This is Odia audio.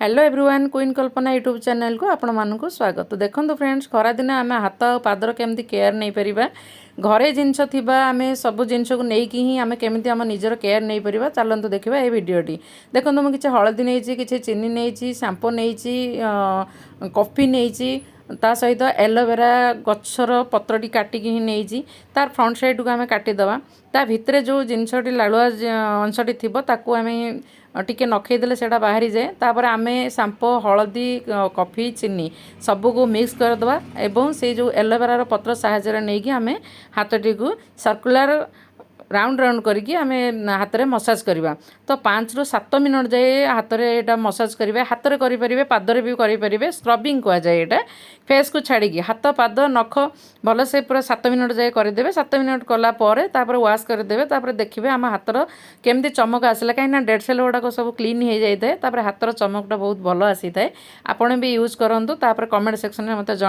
ହ୍ୟାଲୋ ଏଭ୍ରିୱାନ୍, କୁଇନ୍ କଳ୍ପନା ୟୁଟ୍ୟୁବ୍ ଚ୍ୟାନେଲକୁ ଆପଣମାନଙ୍କୁ ସ୍ୱାଗତ। ଦେଖନ୍ତୁ ଫ୍ରେଣ୍ଡସ୍, ଖରାଦିନେ ଆମେ ହାତ ଆଉ ପାଦର କେମିତି କେୟାର ନେଇପାରିବା। ଘରେ ଜିନିଷ ଥିବା ଆମେ ସବୁ ଜିନିଷକୁ ନେଇକି ହିଁ ଆମେ କେମିତି ଆମ ନିଜର କେୟାର ନେଇପାରିବା, ଚାଲନ୍ତୁ ଦେଖିବା ଏହି ଭିଡ଼ିଓଟି। ଦେଖନ୍ତୁ, ମୁଁ କିଛି ହଳଦୀ ନେଇଛି, କିଛି ଚିନି ନେଇଛି, ସାମ୍ପୋ ନେଇଛି, କଫି ନେଇଛି, ତା ସହିତ ଏଲୋଭେରା ଗଛର ପତ୍ରଟି କାଟିକି ହିଁ ନେଇଛି। ତାର ଫ୍ରଣ୍ଟ ସାଇଡ଼କୁ ଆମେ କାଟିଦେବା। ତା ଭିତରେ ଯେଉଁ ଜିନିଷଟି ଲାଳୁଆ ଅଂଶଟି ଥିବ, ତାକୁ ଆମେ ଟିକେ ନଖେଇ ଦେଲେ ସେଇଟା ବାହାରିଯାଏ। ତାପରେ ଆମେ ସାମ୍ପୋ, ହଳଦୀ, କଫି, ଚିନି ସବୁକୁ ମିକ୍ସ କରିଦେବା ଏବଂ ସେଇ ଯେଉଁ ଏଲୋଭେରାର ପତ୍ର ସାହାଯ୍ୟରେ ନେଇକି ଆମେ ହାତଟିକୁ ସର୍କୁଲାର ରାଉଣ୍ଡ ରାଉଣ୍ଡ କରିକି ଆମେ ହାତରେ ମସାଜ କରିବା। ତ 5ରୁ 7 ମିନିଟ୍ ଯାଏ ହାତରେ ଏଇଟା ମସାଜ କରିବେ। ହାତରେ କରିପାରିବେ, ପାଦରେ ବି କରିପାରିବେ। ସ୍କ୍ରବିଂ କୁହାଯାଏ ଏଇଟା। ଫେସ୍କୁ ଛାଡ଼ିକି ହାତ, ପାଦ, ନଖ ଭଲସେ ପୁରା 7 ମିନିଟ୍ ଯାଏ କରିଦେବେ। 7 ମିନିଟ୍ କଲା ପରେ ତାପରେ ୱାଶ୍ କରିଦେବେ। ତାପରେ ଦେଖିବେ ଆମ ହାତର କେମିତି ଚମକ ଆସିଲା, କାହିଁକିନା ଡେଡ଼୍ ସେଲ୍ ଗୁଡ଼ାକ ସବୁ କ୍ଲିନ୍ ହେଇଯାଇଥାଏ। ତାପରେ ହାତର ଚମକଟା ବହୁତ ଭଲ ଆସିଥାଏ। ଆପଣ ବି ୟୁଜ୍ କରନ୍ତୁ, ତାପରେ କମେଣ୍ଟ ସେକ୍ସନରେ ମୋତେ ଜଣା